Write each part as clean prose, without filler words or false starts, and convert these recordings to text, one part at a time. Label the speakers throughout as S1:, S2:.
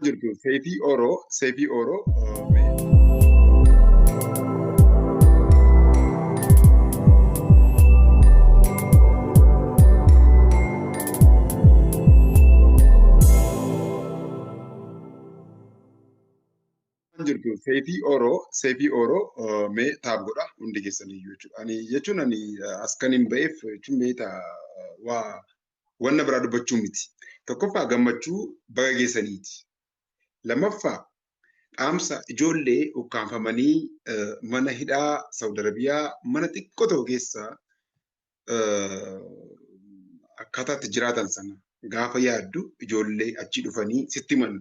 S1: Jirtu Seefii Oroo, Seefii Oroo. Jirtu Seefii Oroo, Seefii Oroo, mee taap godha hundi keessan iyyuu jechuudha. Ani jechuun ani as kan hin ba'eef jechuun beektaa waa wanna biraa dubbachuu miti. Tokkoffaa, gammachuu baga geessaniiti. Lammaffaa, dhaamsa ijoollee ukkaanfamanii mana hidhaa Saudi Arabiyaa mana xiqqoo ta'u keessa akkaataa itti jiraatan sana gaafa yaaddu, ijoollee achi dhufanii sitti himan,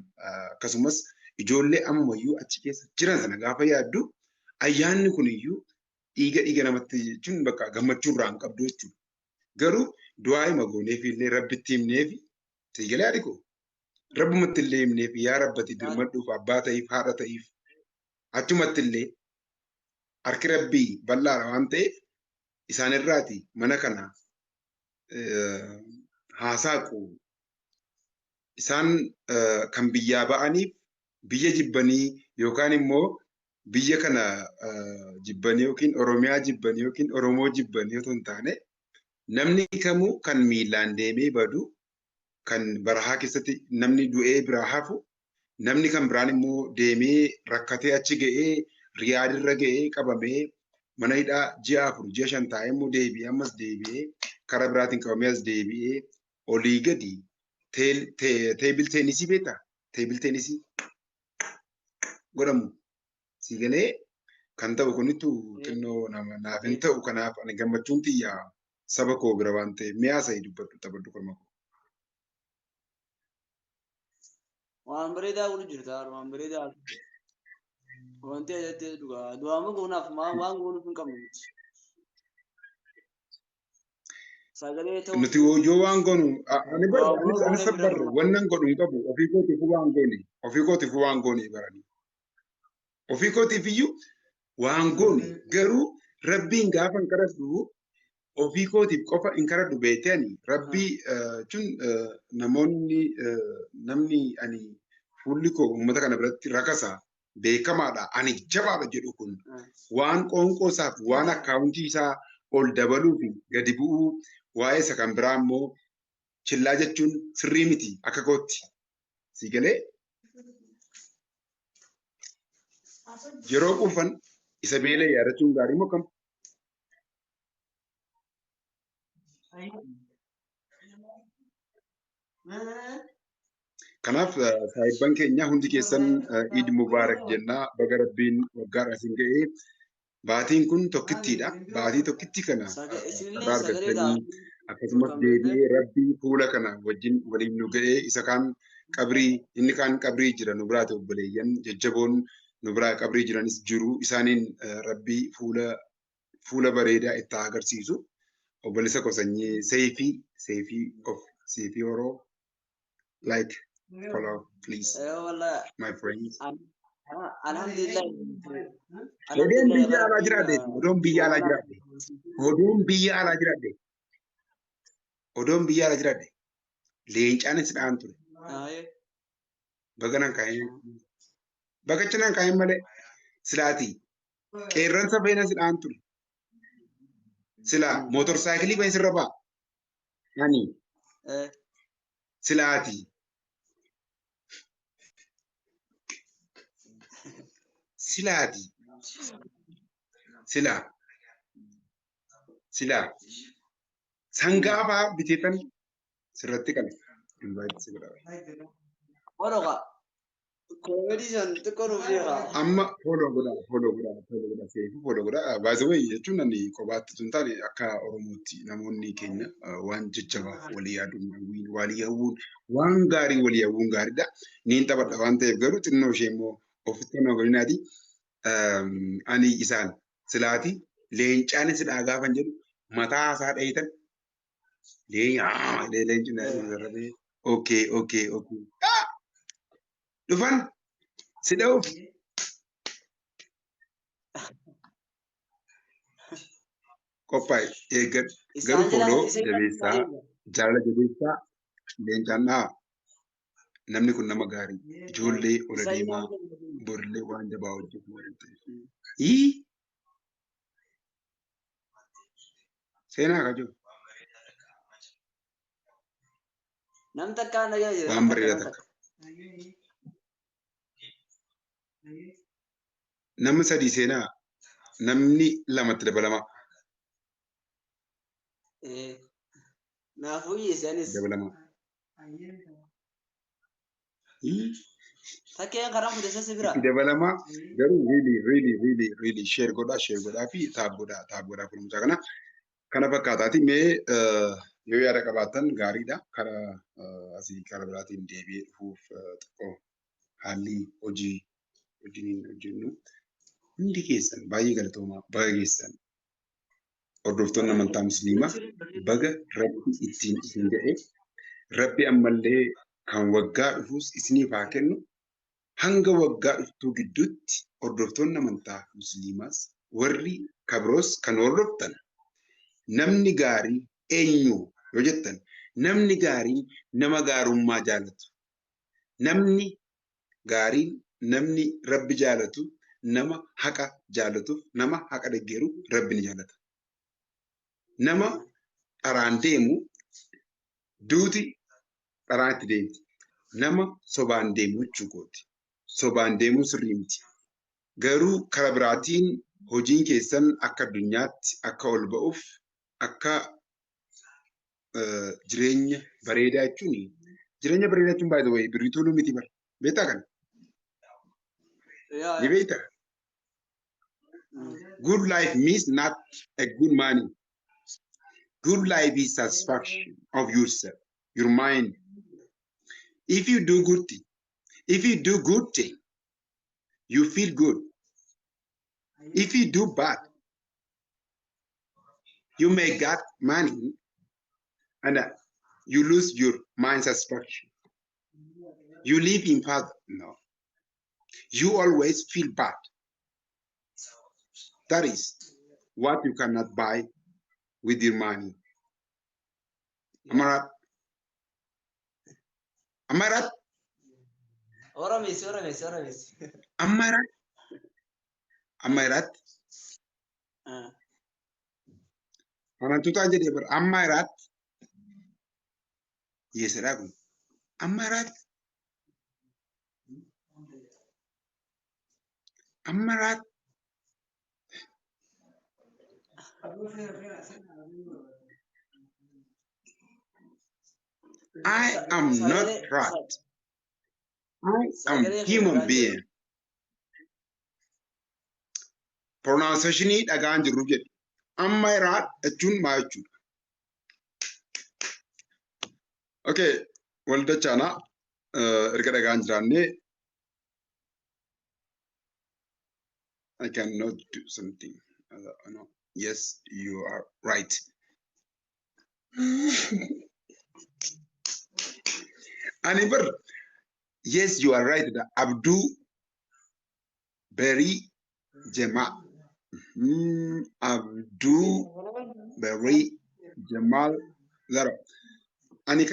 S1: akkasumas ijoollee ammayyuu achi keessa jiran sana gaafa yaaddu, ayyaanni kun iyyuu dhiiga dhiiga namatti jechuun bakka gammachuu irraa hin qabdu jechuudha. Garuu du'aa hima gooneefi illee rabbitti himneefi siigalee haadhi koo rabbumatti illee himneefi, yaa rabbati birmadhuuf, abbaa ta'iif, haadha ta'iif, achumatti illee harki rabbii bal'aadha waan ta'eef isaanirraati mana kana haasaaqu. Isaan kan biyyaa ba'aniif biyya jibbanii yookaan immoo biyya kana jibbanii yookiin Oromiyaa jibbanii yookiin Oromoo jibbanii otoo hin taane, namni kamuu kan miilaan deemee badu, kan barahaa keessatti namni du'ee biraa hafu, namni kan biraan immoo deemee rakkatee achi ga'ee Riyaadirra ga'ee qabamee mana hidhaa ji'a 4, ji'a 5 taa'ee immoo deebi'ee, ammas deebi'ee karaa biraatiin qabamee as deebi'ee olii gadi table tennis beektaa? Table tennis godhamu si galee kan ta'u kunittu xinnoo nama naaf hin ta'u. Kanaaf ani gammachuun tiyya saba koo bira waan ta'eef mi'aa sa'i dubbadhu, taphadhu korma koo.
S2: Waan bareedaa godhu jirta, waan bareedaa. Wanti ajattee dhugaa. Du'aama goonaaf waan goonuuf hin qabnu miti. Sagalee ta'uu
S1: Nuti yoo waan goonu ani bar
S2: Du'aama
S1: anis anis
S2: goonee bira
S1: barre wannan godhu hin qabu. Ofii kootiif waan goone, ofii kootiif waan goone barani. Ofii kootiif iyyuu waan goone, garuu rabbiin gaafa hin kadhadhu ofii kootiif qofa hin kadhadhu beektee. Ani rabbii jechuun namoonni, namni ani fuulli koo uummata kana biratti rakasa beekamaadha, ani jabaadha jedhu kun waan qoonqoo isaaf waan akkaawuntii isaa ol dabaluu fi gadi bu'uu, waa'ee isa kan biraa immoo chillaa jechuun sirrii miti akka kootti. Si galee yeroo quufan isa beelee yaadachuun gaarii moo kam? Kanaaf saahibban keenya hundi keessan Iid Mubaarak jennaa, baga rabbiin waggaadhaan isin ga'ee. Baatiin kun tokkittiidha. Baatii tokkittii kana
S2: Isinillee
S1: carraa
S2: sagalee
S1: argattanii
S2: ta'a.
S1: akkasumas deebi'ee rabbii fuula kana wajjin waliin nu ga'ee, isa kaan qabrii, inni kaan qabrii jira nu biraati, obboleeyyan jajjaboon nu biraa qabrii jiranis jiru, isaaniin rabbii fuula fuula bareedaa itti haa agarsiisu. Obboleessa koo sanyii Seefii, Seefii of Seefii Oroo, like, follow please,
S2: Wallah
S1: my friends.
S2: Alhamdulillah.
S1: Odoon biyya alaa jiraadhe, odoon biyya alaa jiraadhe, odoon biyya alaa jiraadhe, odoon biyya alaa jiraadhe, leencaanis dha'an ture. Baga nan kaa'in, bagacha nan kaa'in malee silaatii qeerransa feena si dha'an ture. Silaa mootorsaayikilii fe'in sirra ba'a. Ani silaatii. Silaati. Silaa. Silaa. Sangaa fa'aa biteetan sirratti qale. Invite si godha.
S2: Oroga. Comedy san xiqqoo nuuf beekaa.
S1: Amma follow godha, follow godha, follow godha, seefu follow godha. By the way jechuun ani kophaatti tun taane, akka Oromootti namoonni keenya waan jajjabaa walii yaaduun, walii hawwuun, waan gaarii walii hawwuun gaariidha. Niin taphadha waan ta'eef garuu xinnoo ishee immoo ofitti nama godhinaati. Ani isaan silaati leencaan silaa gaafan jedhu mataa isaa dhahitan leenci okay, dhufan si dha'uuf qophaa'e eeggadhu. Garuu follow jabeessaa, jaalala jabeessaa, leencaan dha'a. Namni kun nama gaarii, ijoollee ola deemaa, borillee waan jabaa hojjetu waan ta'eef. Ii seenaa kajoo.
S2: Nam takkaan dhagaa jira.
S1: Waan bareedaa takka. Namni sadii seenaa, namni lamatti dabalamaa.
S2: Naafuu hiiseenis.
S1: Dabalamaa.
S2: Takkeen karaa fudhate si bira.
S1: Itti dabalamaa garuu really really really really share godhaa, share godhaa fi taap godhaa, taap godhaa kunuunsaa kana. Kana fakkaataati mee yoo yaada qabaattan gaariidha. Karaa asii karaa biraatiin deebi'ee dhufuuf xiqqoo haalli hojii wajjiniin hojjennu hundi keessan baay'ee galatoomaa, baga geessan. Hordoftoonni amantaa Musliimaa baga Rabbi ittiin isin ga'e, Rabbi ammallee kan waggaa dhufuus isiniif haa kennu. Hanga waggaa dhuftuu gidduutti hordoftoonni amantaa Musliimaas warri kabiroos kan hordoftan namni gaarii eenyu yoo jettan, namni gaariin nama gaarummaa jaalatu, namni gaariin namni Rabbi jaalatu, nama haqa jaalatuuf nama haqa deggeru Rabbi ni jaalata. Nama dharaan deemu duuti dharaan itti deemti. Nama sobaan deemu jechuu kooti. Sobaan deemuu sirrii miti. Garuu karaa biraatiin hojiin keessan akka addunyaatti akka ol ba'uuf, akka jireenya bareedaa jechuun, jireenya bareedaa jechuun baay'ee wayii birrii tuuluu miti bara. Beektaa kana? Ni beektaa? Good life means not a good money. Good life is satisfaction of yourself, your mind. If you do good thing, if you do good thing, you feel good. If you do bad, you may get money and you lose your mind satisfaction. You live in bad. No. You always feel bad. That is what you cannot buy with your money. Am I right? Am I right?
S2: Oromis, Oromis, Oromis.
S1: Am I right? Am I right? Amantoota jedhee bara, am I right? Yeesadhaa kun. Am I right? Am I right? I am not right. I am human being. Pronunciationii dhagaan jirru jedhu. Am I right jechuun maal jechuudha? Okay, waldachaanaa erga dhagaan jiraannee I cannot do something. No. Yes, you are right. Ani bar, yes, you are right. Abduu Berry Jamal. Abduu Berry Jamal Zara. Ani